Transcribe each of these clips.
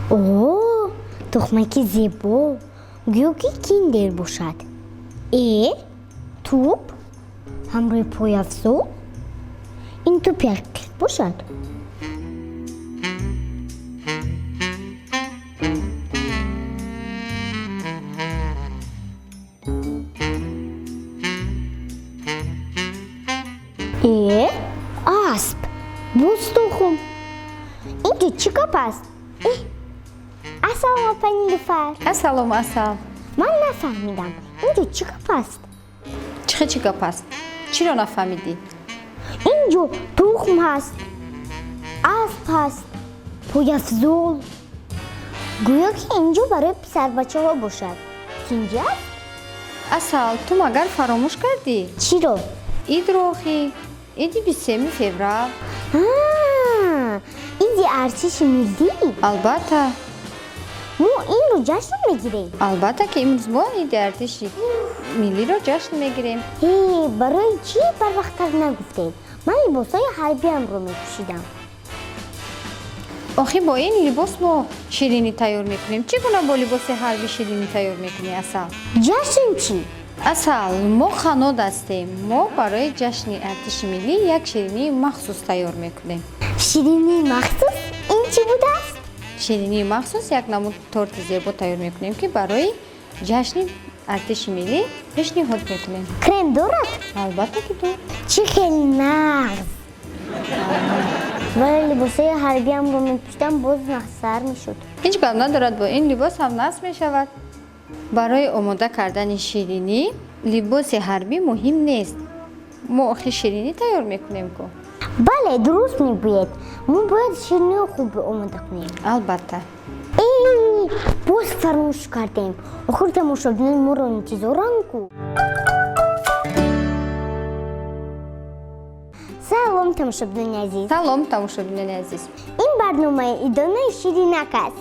О, тухмаки зебо, гӯё ки киндер бошад. Э, тӯп ҳамроҳи пойафзол. Ин тӯп ҳақиқӣ бошад. Э, асп, боз тухм. Инҷо чӣ гап аст? Э, ассалом, апа Нилуфар. Ассалом, Асал. Ман нафаҳмидам, инҷо чӣ гап аст? Чӣ чӣ гап аст? Чиро нафаҳмидӣ? Инҷо тухм ҳаст, асп ҳаст, пойафзол. Гӯё ки инҷо барои писарбачаҳо бошад. Тинҷи аст? Асал, ту магар фаромӯш кардӣ? Чиро? Идро охи, иди 23 феврал. Иди артиши миллӣ? Албатта. Мо инро ҷашн мегирем? Албатта, ки имрӯз мо иди артиши миллиро ҷашн мегирем. Э, барои чӣ барвақттар нагуфтед? Ман либосҳои ҳарбиамро мепӯшидам. Охи, бо ин либос мо ширинӣ тайёр мекунем. Чӣ гуна бо либоси ҳарбӣ ширинӣ тайёр мекунӣ, Асал? Ҷашн чӣ? Асал, мо қанот ҳастем. Мо барои ҷашни артиши миллӣ як ширинии махсус тайёр мекунем. Ширинии махсус ин чӣ будааст? Ширинии махсус як намуд торти зебо тайёр мекунем, ки барои ҷашни артиши миллӣ пешниҳод мекунем. Крем дорад? Албатта, ки дорад. Чӣ хеле нағз! Вале либосҳои ҳарбиамро мепӯшидам, боз нағзтар мешуд. Ҳеҷ гап надорад, бо ин либос ҳам нағз мешавад. Барои омода кардани ширинӣ либоси ҳарбӣ муҳим нест. Мо охир ширинӣ тайёр мекунем ку. Бале, дуруст мегӯед. Мо бояд ширинии хубе омода кунем. Албатта. Э, боз фаромӯш кардем. Охир тамошобинони моро интизоранд ку. Салом, тамошобинони азиз. Салом, тамошобинони азиз. Ин барномаи идонаи ширинак аст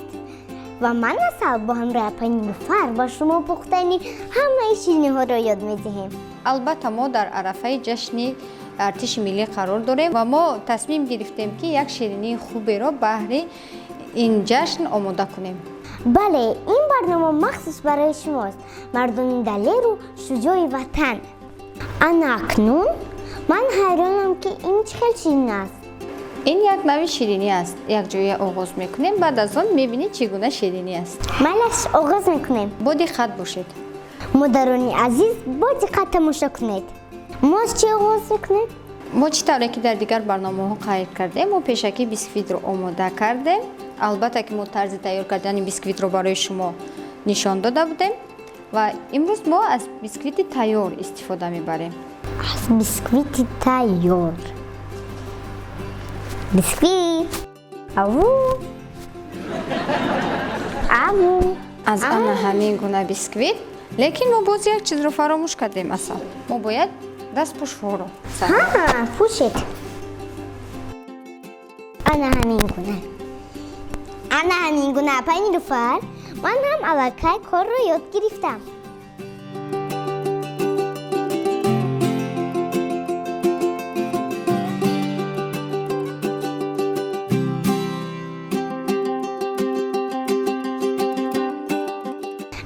ва ман, Асал, бо ҳамроҳи апа Нилуфар ба шумо пухтани ҳамаи шириниҳоро ёд медиҳем. Албатта, мо дар арафаи ҷашни артиши миллӣ қарор дорем ва мо тасмим гирифтем, ки як ширинии хуберо баҳри ин ҷашн омода кунем. Бале, ин барнома махсус барои шумост, мардони далеру шуҷои ватан. Ана акнун ман ҳайронам, ки ин чӣ хел ширин аст? Ин як нави ширинӣ аст. Якҷоя оғоз мекунем, баъд аз он мебинед, чӣ гуна ширинӣ аст. Майлаш, оғоз мекунем. Бо диққат бошед. Модарони азиз, бо диққат тамошо кунед. Мо аз чӣ оғоз мекунем? Мо чӣ тавре ки дар дигар барномаҳо қайд кардем, мо пешакӣ бисквитро омода кардем. Албатта, ки мо тарзи тайёр кардани бисквитро барои шумо нишон дода будем ва имрӯз мо аз бисквити тайёр истифода мебарем. Аз бисквити тайёр. Бисквит, аву, аву. Аз ана ҳамин гуна бисквит. Лекин мо боз як чизро фаромӯш кардем, Асал. Мо бояд дастпӯшҳоро сар. Пӯшед. Ана ҳамин гуна, ана ҳамин гуна, апай Нилуфар. Ман ҳам аллакай корро ёд гирифтам.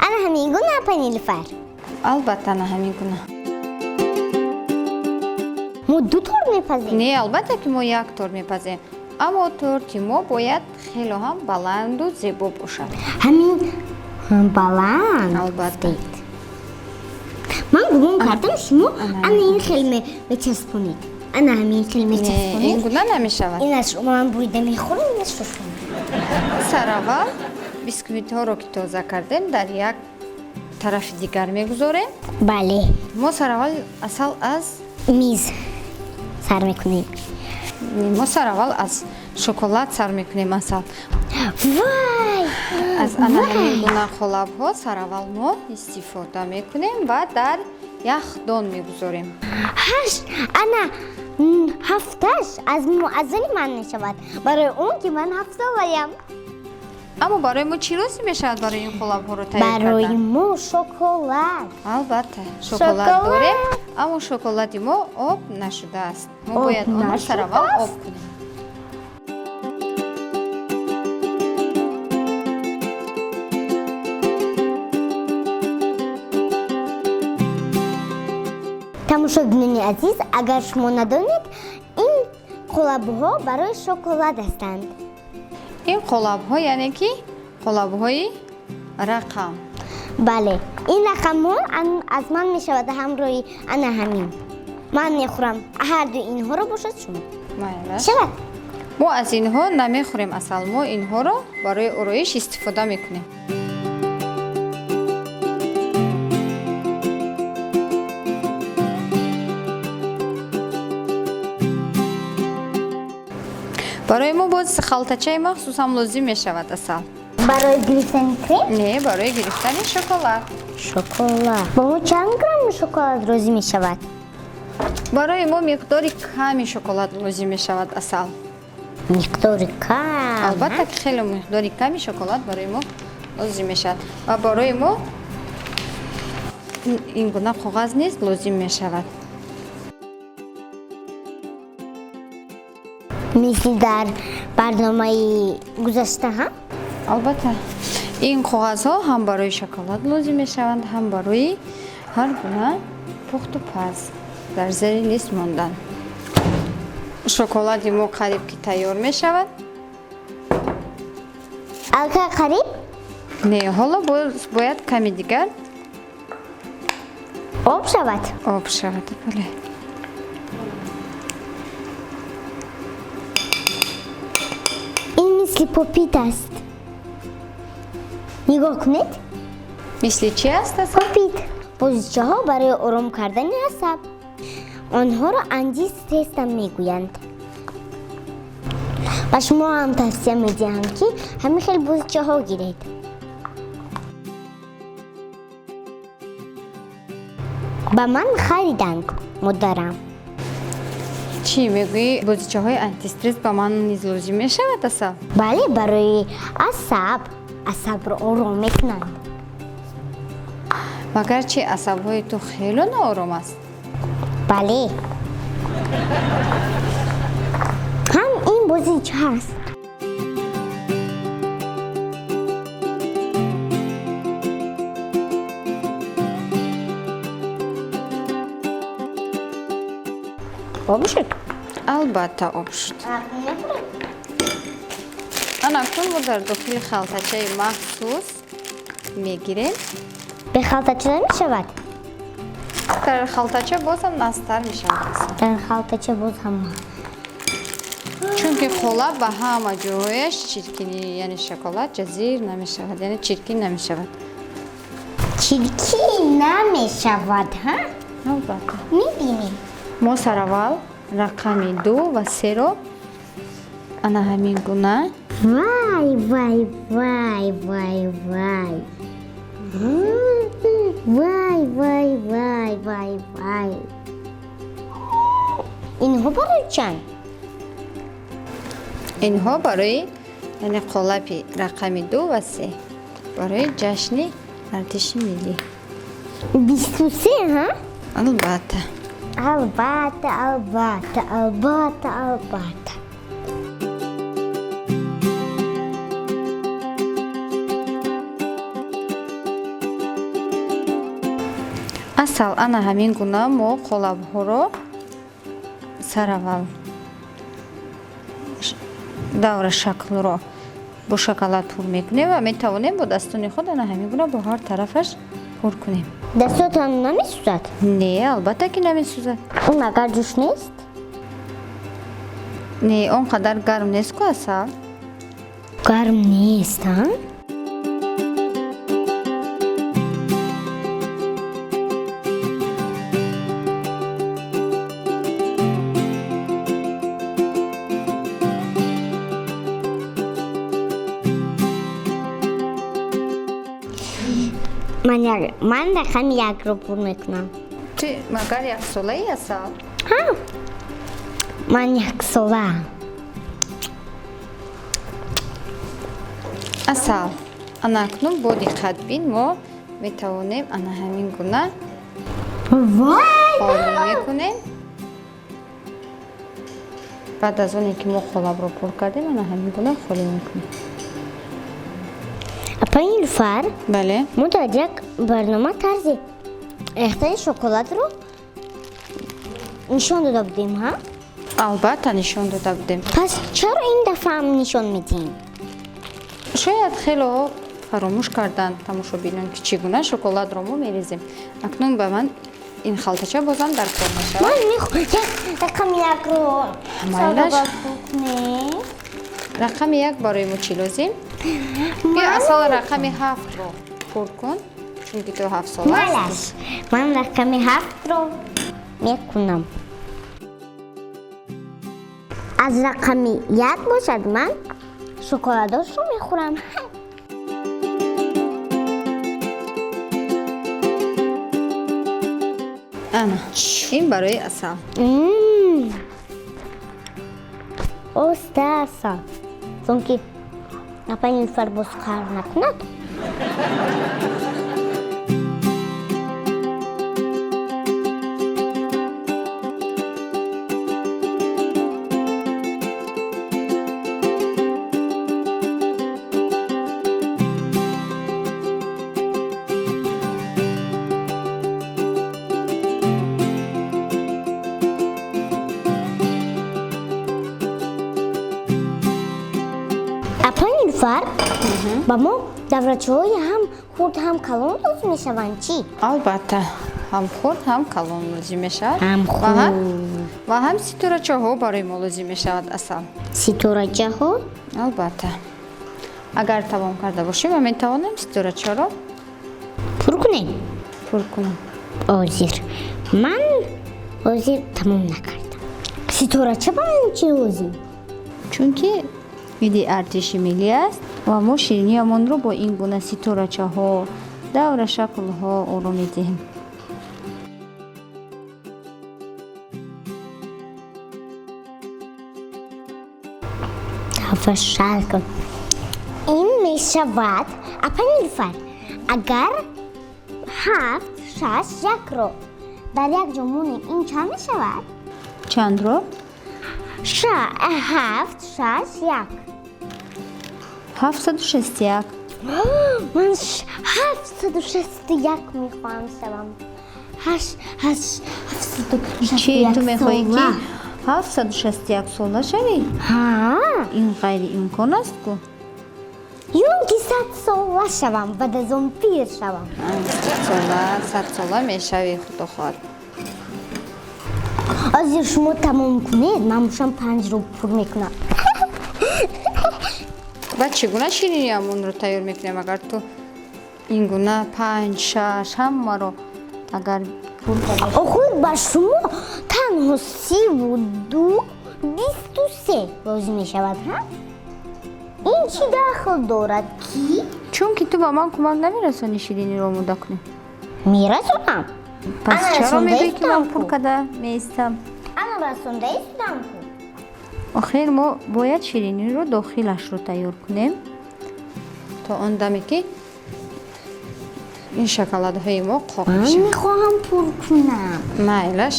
Ана ҳамин гуна, апай Нилуфар? Албатта, ана ҳамин гуна. Мо ду торт мепазем? Не, албатта, ки мо як торт мепазем, аммо торти мо бояд хело ҳам баланду зебо бошад. Ҳамин баланд? Албатта. Ман гумон кардам, шумо ана ин хел мечаспонед, ана ҳамин хел Не, ин мечаспонед. гуна намешавад. Инашро ман бурида мехӯрам, инашро шумо. Сараввал бисквитҳоро, ки тоза кардем, дар як тарафи дигар мегузорем. Бале. Мо сараввал, Асал, аз Миз сар мекунем. Мо сараввал аз шоколад сар мекунем, Асал. Вай! Аз ана ҳамин гуна қолабҳо сараввал мо истифода мекунем ва дар яхдон мегузорем. Ҳашт, ана ҳафташ аз они ман мешавад, барои он ки ман ҳафтсолаям. Аммо барои мо чӣ лозим мешавад барои ин қолабҳоро тайёр Барои кардан? мо шоколад. Албатта, шоколад Шоколад. дорем, аммо шоколади мо об нашудааст. Мо Об бояд онро сараввал нашудааст? об кунем. Тамошобинони азиз, агар шумо надонед, ин қолабҳо барои шоколад ҳастанд. Ин қолабҳо, яъне ки қолабҳои рақам. Бале, ин рақамҳо аз ман мешавад ҳамроҳи ана ҳамин. Ман мехӯрам ҳарду инҳоро, бошад шумо. Майла. Шавад? Мо аз инҳо намехӯрем, Асал, мо инҳоро барои ороиш истифода мекунем. Барои мо боз халтачаи махсус ҳам лозим мешавад, Асал. Барои гирифтани крем? Не, барои гирифтани шоколад. Шоколад. Ба мо чанд грамм шоколад лозим мешавад? Барои мо миқдори ками шоколад лозим мешавад, Асал. Миқдори кам. Албатта ки хеле миқдори ками шоколад барои мо лозим мешавад ва барои мо ин гуна коғаз низ лозим мешавад. Мисли дар барномаи гузашта, ҳа? Албатта, ин коғазҳо ҳам барои шоколад лозим мешаванд, ҳам барои ҳар гуна пухту паз дар зери лист мондан. Шоколади мо қариб ки тайёр мешавад. Аллакай қариб? Не, ҳоло боз бояд ками дигар об шавад. Об шавад, бале. Ин мисли попит аст. Нигоҳ кунед. Мисли чи аст, Асал? Попит. Бозичаҳо барои ором кардани асаб. Онҳоро антистресс ҳам мегӯянд. Ба шумо ҳам тавсия медиҳам, ки ҳамин хел бозичаҳо гиред. Ба ман хариданд модарам. Чӣ мегӯӣ, бозичаҳои антистресс ба ман низ лозим мешавад, Асал? Бале, барои асаб, асабро ором мекунанд. Магар чи асабҳои ту хело ноором аст? Бале. Ҳам ин бозича ҳаст. Об шуд? Албатта, об шуд. Ана акнун мо дар дохили халтачаи махсус мегирем. Бе халтача намешавад? Дар халтача бозам назтар мешавад. Дар халтача боз ҳам. Чунки қолаб ба ҳама ҷояш чиркини, яъне шоколад ҷазир намешавад, яъне чиркин намешавад. Чиркин намешавад, ҳа? Албатта. Мебинем. Мо сараввал рақами 2 ва 3-ро ана ҳамин гуна. Вай, вай, вай, вай, вай. Вай, вай, вай, вай, вай. Инҳо барои чанд? Инҳо барои, яъне қолаби рақами 2 ва 3 барои ҷашни артиши миллӣ. 23, ҳа? Албатта. Албатта, албатта, албатта, албатта. Асал, ана ҳамин гуна мо қолабҳоро сараввал давра шаклро бо шоколад пур мекунем ва метавонем бо дастони худ ана ҳамин гуна бо ҳар тарафаш пур кунем. Дастотон намесӯзад? Не, албатта ки намесӯзад. Он агар ҷӯш нест? Не, он қадар гарм нест ку, Асал. Гарм нест, а? Ман рақами 1-ро пур мекунам. Ту магар яксолаи, Асал? Ҳа, ман яксолаам. Асал, ана акнун бо диққат бин, мо метавонем ана ҳамин гуна Вай! холӣ мекунем. Баъд аз оне ки мо қолабро пур кардем, ана ҳамин гуна холӣ мекунем. Апаи Нилуфар, Бале. мо дар як барнома тарзи рехтани шоколадро Нишон дода будем, ҳа? Албатта, нишон дода будем. Пас чаро ин дафъаам нишон медиҳем? Шояд хело фаромӯш карданд тамошобинон, ки чӣ гуна шоколадро мо мерезем. Акнун ба ман ин халтача бозам дар кор мешавад. Ман мехоҳам як рақами якро Майлаш. содабад кунем. Рақами як барои мо чӣ лозим? Биё, Асал, рақами ҳафтро пур кун, чунки ту ҳафтсола Майлаш, ман рақами ҳафтро мекунам. Аз рақами як бошад, ман шоколадошро мехӯрам. Ана, ин барои Асал. Оста, Асал, чунки апай Нилуфар боз қаҳр накунад. Апай Нилуфар, ба мо даврачаҳои ҳам хурд, ҳам калон лозим мешаванд, чӣ? Албатта, ҳам хурд, ҳам калон лозим мешавад. Ҳам Ва ҳам хурд. Ва ҳам ситорачаҳо барои мо лозим мешавад, Асал. Ситорачаҳо? Албатта, агар тамом карда бошем, ма метавонем ситорачаро пур кунем. Пур кунем. Ҳозир ман ҳозир тамом накардам. Ситорача ба ман чӣ лозим? Чунки иди артиши миллӣ аст ва мо шириниямонро бо ин гуна ситорачаҳо, даврашаклҳо оро медиҳем. Даврашакл ин мешавад, апа Нилуфар. Агар ҳафт, шаш, якро дар як ҷо монем, ин чанд мешавад? Чандро? Ҳафт, шаш, як. 761. Ман 761 мехоҳам шавам. Ҳашт, ҳафтсаду шасту Чи, як ту мехоҳӣ ки сола. 761 сола шавӣ? Ҳа. Ин ғайриимкон аст ку. Ё ки 100 сола шавам, баъд аз он пир шавам. 100 сола, 100 сола мешавӣ, худо хоҳад. Ҳозир шумо тамом кунед, ман бошам панҷро пур мекунам. Баъд чӣ гуна шириниамонро тайёр мекунем, агар ту ин гуна панҷ, шаш ҳамаро агар пур карда? Охир ба шумо танҳо 32, 23 лозим мешавад, ҳа? Ин чӣ дахл дорад, ки? Чунки ту ба ман кӯмак намерасонӣ шириниро омода кунем. Мерасонам. Пас Ана, чаро расонда мегӯӣ, ки ман истам пур ку. карда меистам? Ана, расонда истам ку. Охир мо бояд шириниро дохилашро тайёр кунем то он даме, ки ин шоколадҳои мо қоқ Ман мешавад. мехоҳам пур кунам. Майлаш.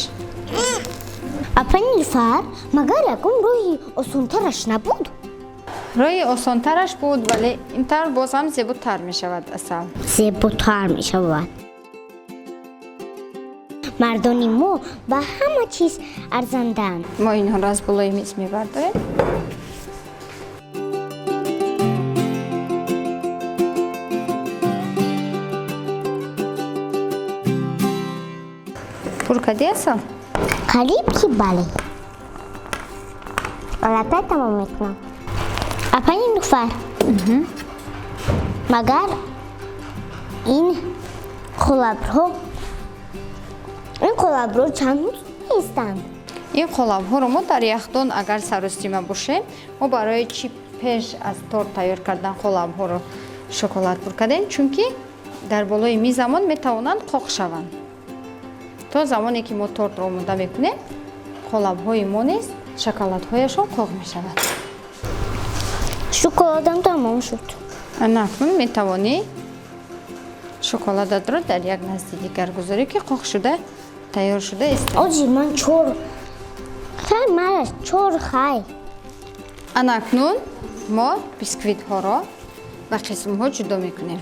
Апа Нилуфар, магар ягон роҳи осонтараш набуд? Роҳи осонтараш буд, вале ин тавр боз ҳам зеботар мешавад, Асал. Зеботар мешавад. Мардони мо ба ҳама чиз арзандаанд. Мо инҳоро аз болои миз мебардорем. Пур кардӣ, Асал? Қариб ки бале. Аллакай тамом мекунам. Апа Нилуфар, магар ин қолабҳо чанд рӯз меистанд? Ин қолабҳоро мо дар яхдон агар саростима бошем. Мо барои чӣ пеш аз торт тайёр кардан қолабҳоро шоколад пур кардем? Чунки дар болои мизамон метавонанд қоқ шаванд. То замоне ки мо тортро омода мекунем, қолабҳои мо низ шоколадҳояшон қоқ мешавад. Шоколадам тамом шуд. Ана, акнун метавонӣ шоколадатро дар як назди дигар гузорӣ, ки қоқ шуда тайёр шуда истад. Ҳозир ман чор, хай, мараш чор, хай. Ана, акнун мо бисквитҳоро ба қисмҳо ҷудо мекунем.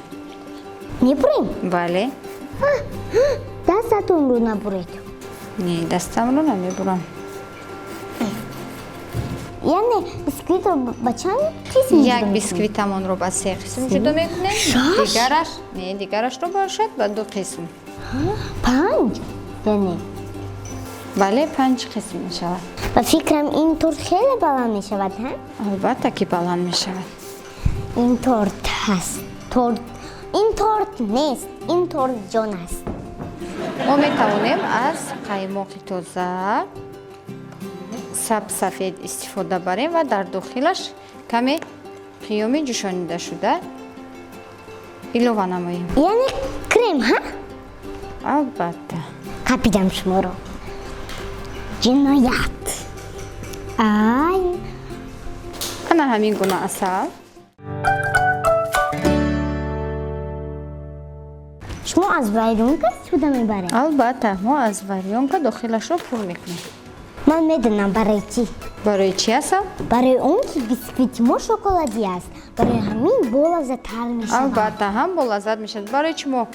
Мебурем? Бале. Дастатонро набуред. Не, дастамро намебурам. Яъне бисквитро ба чанд қисм ҷудо Як мекунем? бисквитамонро ба се қисм ҷудо мекунем. Шаш? Дигараш не, дигарашро бошад ба ду қисм. Панҷ, яъне? Бале, панҷ қисм мешавад. Ба фикрам, ин торт хеле баланд мешавад, ҳа? Албатта ки баланд мешавад. Ин торт ҳаст, торт, ин торт нест, ин торт ҷон аст. Мо метавонем аз қаймоқи тоза сабсафед истифода барем ва дар дохилаш каме қиёми ҷӯшонидашуда илова намоем. Яъне крем, ҳа? Албатта. Қапидам шуморо, ҷиноят, ай! Ана ҳамин гуна, Асал. Шумо аз варёнка истифода мебаред? Албатта, мо аз варёнка дохилашро пур мекунем. Ман медонам барои чӣ. Барои чӣ, Асал? Барои он ки бисквити мо шоколадӣ аст, барои ҳамин болаззаттар мешавад. Албатта, ҳам болаззат мешавад. Барои чӣ мо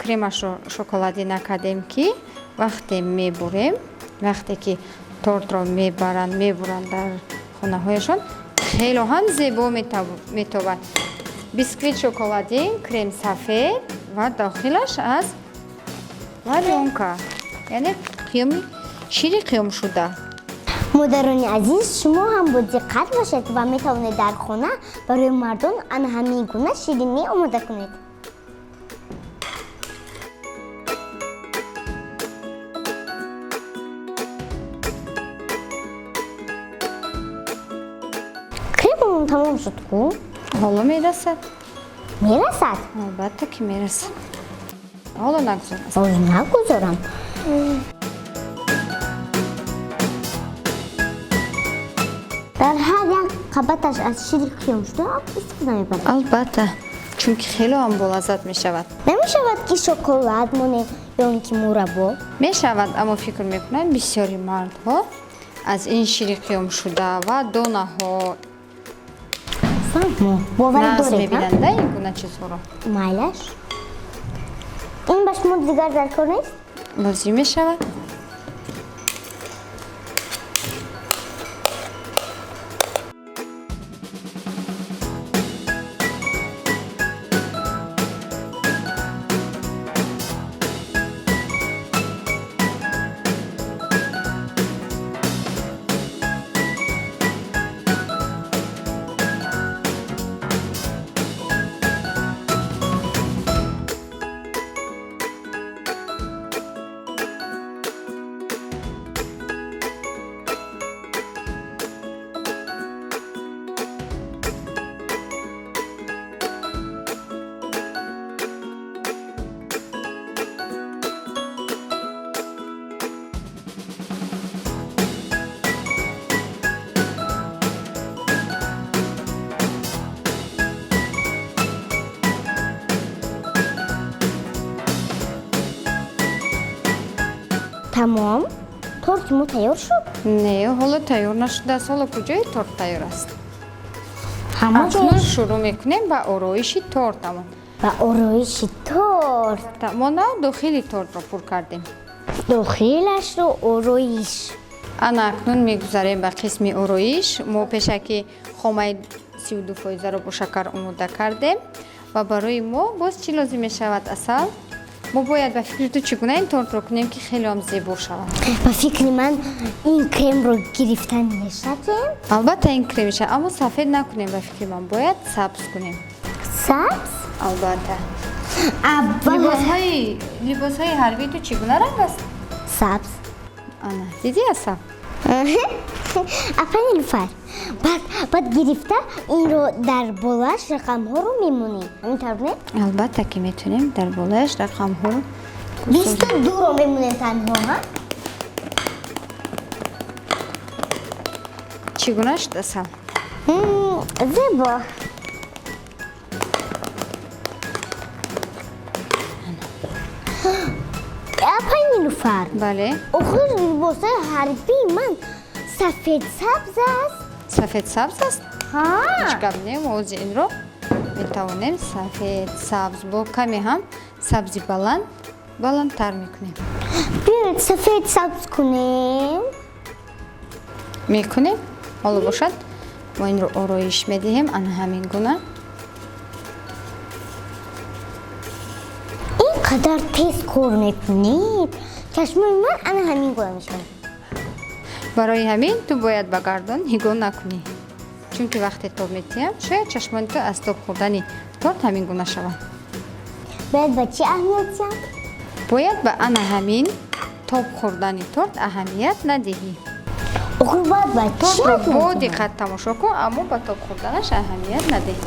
кремашро шоколадӣ накардем? Ки вақте мебурем, вақте ки тортро мебаранд, мебуранд дар хонаҳояшон, хело ҳам зебо метобад. Бисквит шоколадӣ, крем сафед ва дохилаш аз варёнка, яъне қиёми шири қиёмшуда. Модарони азиз, шумо ҳам бо диққат бошед ва метавонед дар хона барои мардон ана ҳамин гуна ширинӣ омода кунед. Кремамон тамом шуд ку? Ҳоло мерасад. Мерасад? Албатта ки мерасад, ҳоло нагузор. Ҳоло нагузорам. Дар ҳар як қабаташ аз шири қиёмшуда истифода мебаред? Албатта, чунки хело ҳам болаззат мешавад. Намешавад ки шоколад монем ё ин ки мураббо? Мешавад, аммо фикр мекунам, бисёри мардҳо аз ин шири қиёмшуда ва донаҳо Фаҳмо, боварӣ нағз доред, ҳа? мебинанд ин гуна чизҳоро. Майлаш, ин ба шумо дигар дар кор нест? Лозим мешавад. Тамом, торти мо тайёр шуд? Не, ҳоло тайёр нашудааст. Ҳоло куҷои торт тайёр аст? Ҳама Акнун ҷой. Шурӯъ мекунем ба ороиши тортамон. Ба ороиши торт. Мо на дохили тортро пур кардем. Дохилашро ороиш. Ана акнун мегузарем ба қисми ороиш. Мо пешаки хомаи 32 фоизаро бо шакар омода кардем ва барои мо боз чӣ лозим мешавад, Асал? Мо бояд, ба фикри ту, чӣ гуна ин тортро кунем, ки хеле ҳам зебо шавад? Ба фикри ман, ин кремро гирифтан мешавем. Албатта, ин крем мешавад, аммо сафед накунем. Ба фикри ман, бояд сабз кунем. Сабз? Албатта. Абба. Либосҳои ҳарбии ту чӣ гуна ранг аст? Сабз. Ана, дидӣ, Асал? Апа Нилуфар, баъд гирифта инро дар болоаш рақамҳоро мемонем, ҳамин тавр не? Албатта ки метавонем дар болояш рақамҳоро. 22-ро мемонем танҳо, ҳа? Чӣ гуна шуд, Асал? Зебо. Апа Нилуфар. Бале. Охир либосҳои ҳарбии ман сафед сабз аст. Сафед сабз аст? Ҳа. Ҳеҷ гап не, мо ози инро метавонем сафед сабз бо каме ҳам сабзи баланд баландтар мекунем. Биёед сафед сабз кунем. Мекунем. Ҳоло бошад, мо инро ороиш медиҳем ана ҳамин гуна. Ин қадар тез кор мекунед, чашмои ман ана ҳамин гуна мешавад. Барои ҳамин ту бояд ба гардон нигоҳ накунӣ, чунки вақте тоб метиҳам, шояд чашмони ту аз тоб хӯрдани торт ҳамин гуна шаванд. Бояд ба чӣ аҳамият диҳам? Бояд ба ана ҳамин тоб хӯрдани торт аҳамият надиҳӣ. Охир бояд ба чӣ Тортро аҳамият бо диҳам? диққат тамошо кун, аммо ба тоб хӯрданаш аҳамият надиҳ.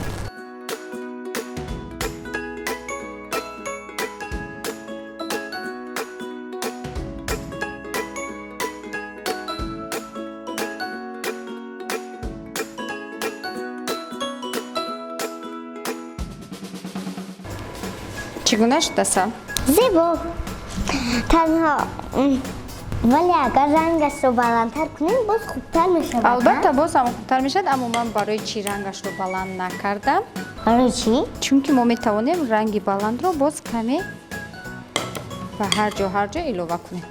Чӣ гуна шуд, Асал? Зебо. Танҳо вале агар рангашро баландтар кунем, боз хубтар мешавад. Албатта, боз ҳам хубтар мешавад, аммо ман барои чӣ рангашро баланд накардам? Барои чӣ? Чунки мо метавонем ранги баландро боз каме ба ҳар ҷо ҳар ҷо илова кунем.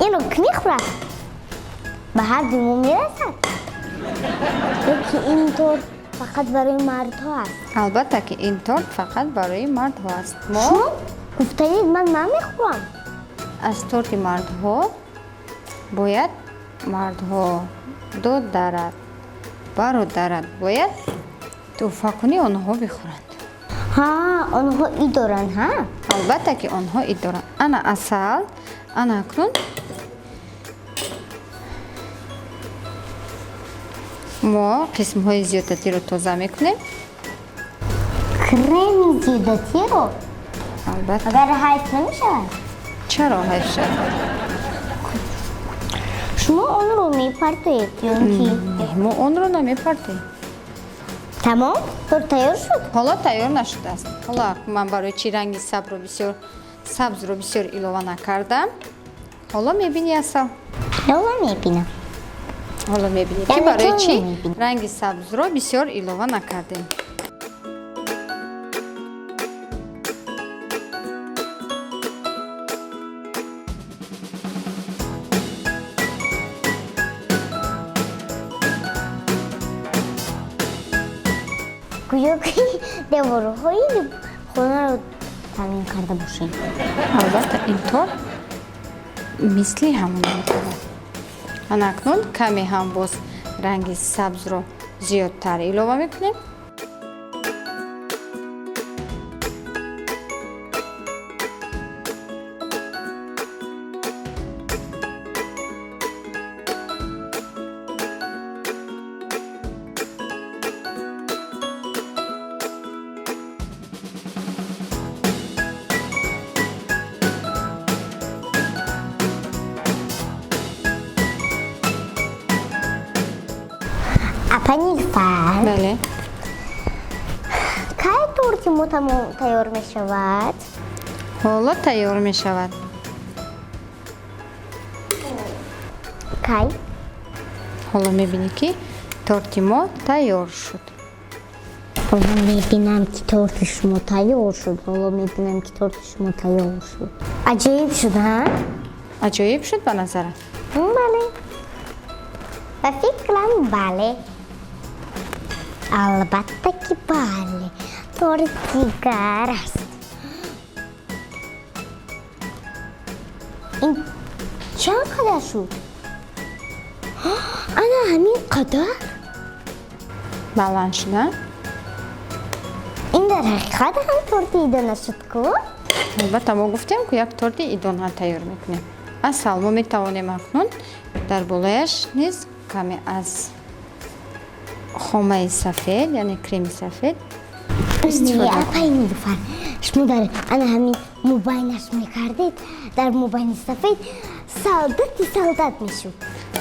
Инро кӣ мехӯрад? Ба ҳар дуи мо мерасад? Ё ки ин торт фақат барои мардҳо аст? Албатта ки ин торт фақат барои мардҳо аст. Мо Шумо гуфтаед, ман намехӯрам. Аз торти мардҳо бояд мардҳо, додарат, бародарат бояд тӯҳфакунӣ онҳо бихӯранд. Ҳа, онҳо ид доранд, ҳа? Албатта ки онҳо ид доранд. Ана, Асал, ана акнун мо қисмҳои зиёдатиро тоза мекунем. Креми зиёдатиро? Албатта. Агар ҳайф намешавад? Чаро ҳайф шавад? Шумо онро мепартоед ё ки? Мо онро намепартоем. Тамом, торт тайёр шуд? Ҳоло тайёр нашудааст. Ҳоло ман барои чӣ ранги сабрро бисёр сабзро бисёр илова накардам? Ҳоло мебинӣ, Асал. Ҳоло мебинам. Ҳоло мебинӣ, ки Яъне барои чӣ чӣ мебинӣ? Ранги сабзро бисёр илова накардем. Гӯё ки деворҳои хонаро таъмин карда бошем. Албатта, ин торт мисли ҳамон мешавад. Ана акнун каме ҳам боз ранги сабзро зиёдтар илова мекунем. Апа Нилуфар. Бале. Кай торти мо тамом тайёр мешавад? Ҳоло тайёр мешавад. Кай? Ҳоло мебинӣ, ки торти мо тайёр шуд. Ҳоло мебинам, ки торти шумо тайёр шуд. Ҳоло мебинам, ки торти шумо тайёр шуд. Аҷоиб шуд, ҳа? Аҷоиб шуд ба назарат? Бале, ба фикрам, бале, албатта ки бале, торт дигар аст. Ин чанд қадар шуд? Ана ҳамин қадар. Баланд шуда. Ин дар ҳақиқат ҳам торти идона шуд ку. Албатта, мо гуфтем, ку як торти идона тайёр мекунем. Асал, мо метавонем акнун дар болояш низ каме аз хомаи сафед, яъне креми сафед истифода кунем. Апаи Нилуфар, шумо дар ана ҳамин мубайнаш мекардед, дар мубайни сафед солдати солдат мешуд.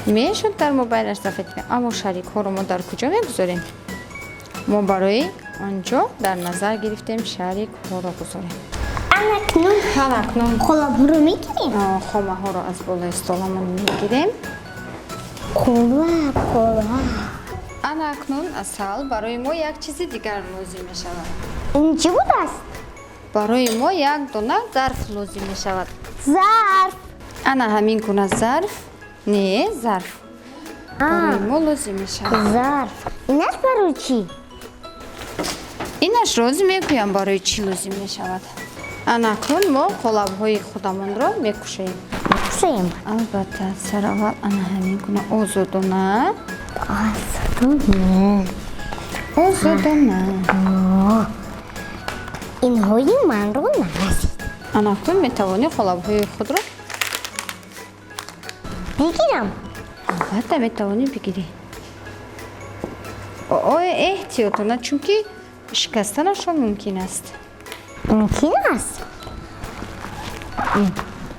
Мешуд дар мобайнаш сафед, аммо шарикҳоро мо дар куҷо мегузорем? Мо барои он ҷо дар назар гирифтем шарикҳоро гузорем. Анакнун Анакнун қолабҳоро мегирем. Хомаҳоро аз болои столамон мегирем. Қолаб, қолаб. Ана акнун, Асал, барои мо як чизи дигар лозим мешавад. Ин чӣ будааст? Барои мо як дона зарф лозим мешавад. Зарф. Ана ҳамин гуна зарф, не, зарф барои мо лозим мешавад. Зарф. Инаш барои чӣ? Инаш рози мегӯям барои чӣ лозим мешавад. Ана акнун мо қолабҳои худамонро мекушоем. Мекушоем. Албатта, сараввал ана ҳамин гуна озодона. Озодона. Озодона. Инҳои манро нарасид. Ана акнун метавонӣ қолабҳои худро бигирам. Албатта, метавонӣ бигирӣ. Ой, эҳтиётона, чунки шикастанашон мумкин аст. Мумкин аст.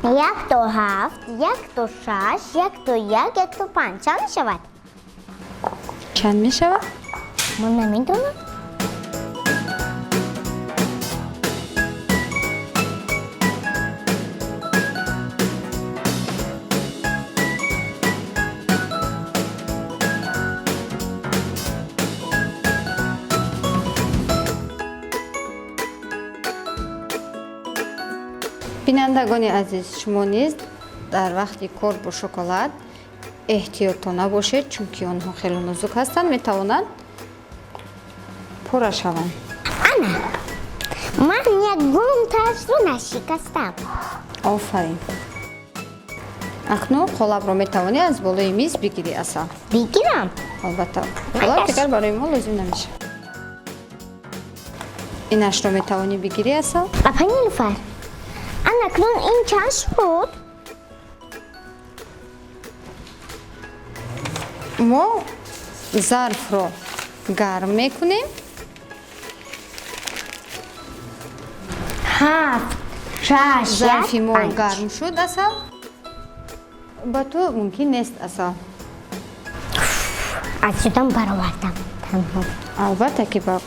1 то 7, 1 то 6, 1 то 1, 1 то 5. Чанд мешавад? Чанд мешавад? Ман намедонам. Бинандагони азиз, шумо низ дар вақти кор бо шоколад эҳтиётона бошед, чунки онҳо хеле нозук ҳастанд, метавонанд пора шаванд. Ана, ман ягонтаашро нашикастам. Офарин. Акнун қолабро метавонӣ аз болои миз бигирӣ, Асал. Бигирам? Албатта, қолаб дигар барои мо лозим намешавад. Инашро метавонӣ бигирӣ, Асал. Апа Нилуфар, анакнун ин чанд шуд? Мо зарфро гарм мекунем. 7, 6, Зарфи 1, мо 5. гарм шуд, Асал. Ба ту мумкин нест, Асал. Аз ҷудам баровардам танҳо. Албатта ки ба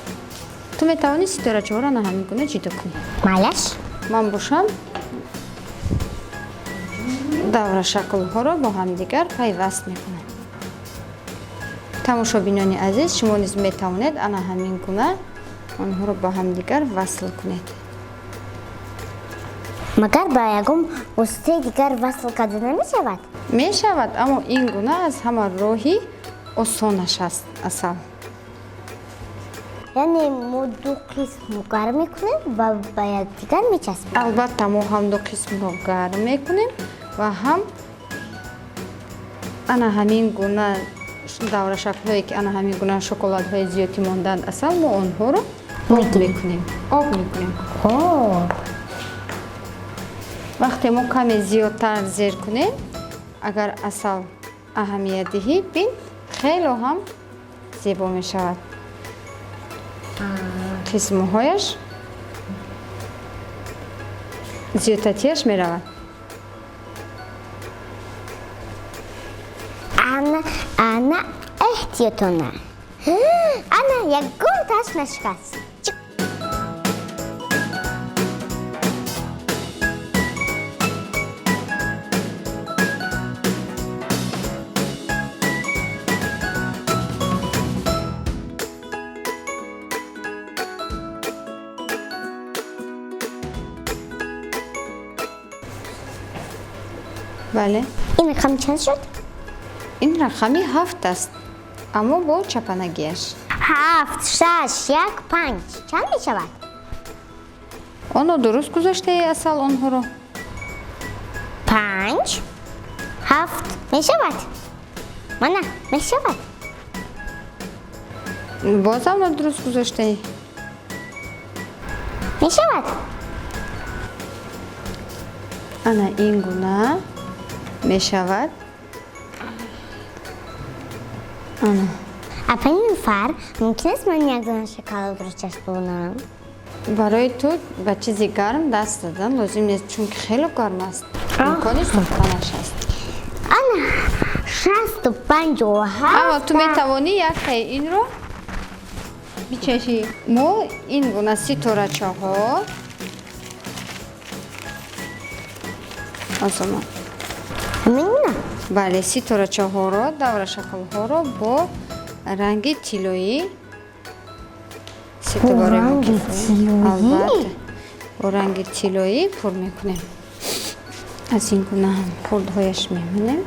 ту метавонӣ ситорачаҳоро на ҳамин гуна ҷудо кунӣ. Майлаш. Ман бошам даврашаклҳоро бо ҳамдигар пайваст мекунам. Тамошобинони азиз, шумо низ метавонед ана ҳамин гуна онҳоро ба ҳамдигар васл кунед. Магар ба ягон воситаи дигар васл карда намешавад? Мешавад, аммо ин гуна аз ҳама роҳи осонаш аст, Асал. Яъне мо ду қисмро гарм мекунем ва ба якдигар мечаспем. Албатта, мо ҳам ду қисмро гарм мекунем ва ҳам ана ҳамин гуна даврашаклҳое ки ана ҳамин гуна шоколадҳои зиёдӣ монданд, Асал, мо онҳоро об мекунем, об мекунем. Хоб. Вақте мо каме зиёдтар зер кунем, агар, Асал, аҳамият диҳӣ, бин, хело ҳам зебо мешавад, қисмҳояш зиёдатияш меравад. Ана, ана, эҳтиётона. Ана, ягонтааш нашикаст. Чик. Бале. Ин рақам чанд шуд? Ин рақами 7 аст, аммо бо чапанагиаш. 7, 6, 1, 5. Чанд мешавад? Оно дуруст гузоштаи, Асал, онҳоро. 5, 7 мешавад. Мана, мешавад. Бозам нодуруст гузоштаӣ. Мешавад. Ана ин гуна мешавад, ана. Апа Нилуфар, мумкин аст ман як дона шоколадро часпонам? Барои ту ба чизи гарм даст задан лозим нест, чунки хело гарм аст, имкони сӯхтанаш аст. Ана. 6 57. Аммо ту метавонӣ яктаи инро бичашӣ. Мо ин гуна ситорачаҳо азома. Ҳамин гуна? Бале, ситорачаҳоро, даврашаклҳоро бо ранги тиллоӣ Бо ранги тиллоӣ? Албатта, бо ранги тиллоӣ пур мекунем. Аз ин гуна ҳам хурдҳояш мемонем.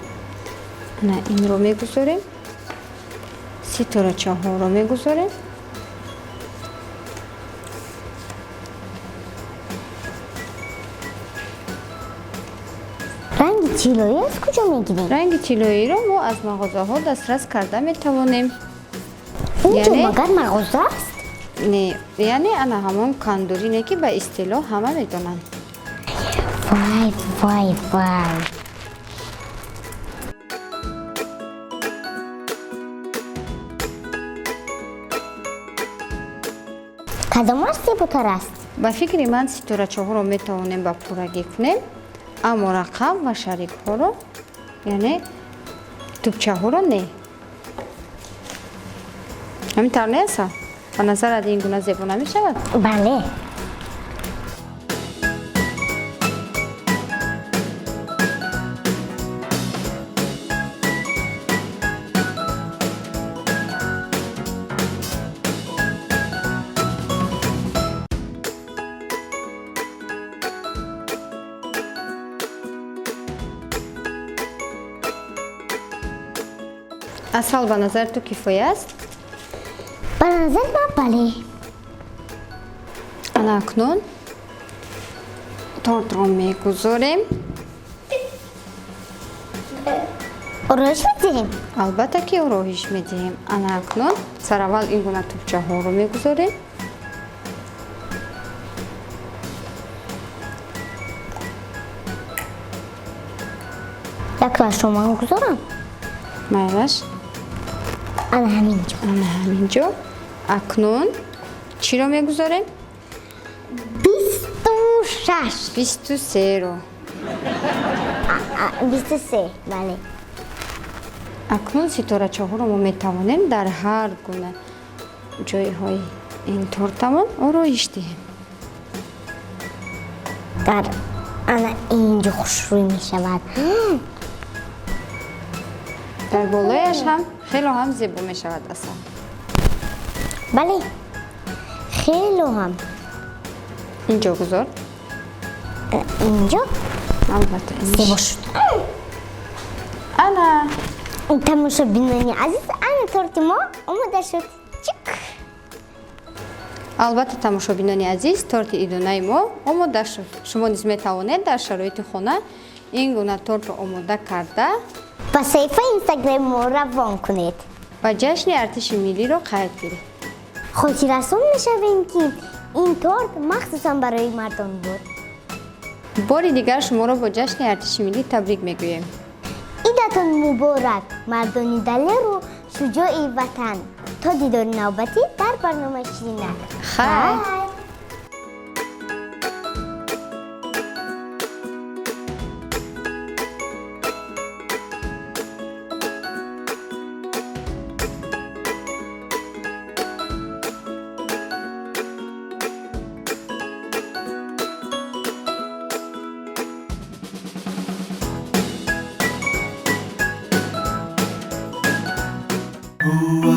Ана инро мегузорем, ситорачаҳоро мегузорем. Ранги тиллоӣ аз куҷо мегирем? Ранги тиллоиро мо аз мағозаҳо дастрас карда метавонем. Инҷо Яъне? Магар мағоза аст? Не, яъне ана ҳамон кандурине, ки ба истилоҳ ҳама медонанд. Вай, вай, вай! Кадомаш зеботар аст? Ба фикри ман, ситорачаҳоро метавонем ба пуррагӣ кунем, аммо рақам ва шарикҳоро, яъне тӯбчаҳоро не. Ҳамин тавр не, Асал? Ба назарат ин гуна зебо намешавад? Бале. Асал, ба назари ту кифоя аст? Ба назари ман, бале. Ана акнун тортро мегузорем. Ороиш медиҳем? Албатта ки ороиш медиҳем. Ана акнун сараввал ин гуна тӯбчаҳоро мегузорем. Яктоашро ман гузорам. Майлаш. Ана ҳамин ҷо. Ана ҳамин ҷо. Акнун чиро мегузорем? 26. 23-ро. 23, бале. Акнун ситорачаҳоро мо метавонем дар ҳар гуна ҷойҳои ин тортамон ороиш диҳем. Дар ана инҷо хушрӯй мешавад. Дар болояш ҳам хело ҳам зебо мешавад, Асал. Бале, хело ҳам. Инҷо гузор. Инҷо? Албатта. Зебо шуд. Ана. Тамошобинони азиз, ана торти мо омода шуд. Чик! Албатта, тамошобинони азиз, торти идонаи мо омода шуд. Шумо низ метавонед дар шароити хона ин гуна тортро омода карда ба саҳифаи инстаграми мо равон кунед ва ҷашни артиши миллиро қайд гиред. Хотиррасон мешавем, ки ин торт махсусан барои мардон буд. Бори дигар шуморо бо ҷашни артиши миллӣ табрик мегӯем. Идатон муборак, мардони далеру шуҷои ватан! То дидори навбатӣ дар барномаи Ширинак. Хайр! Хайр! Ooh.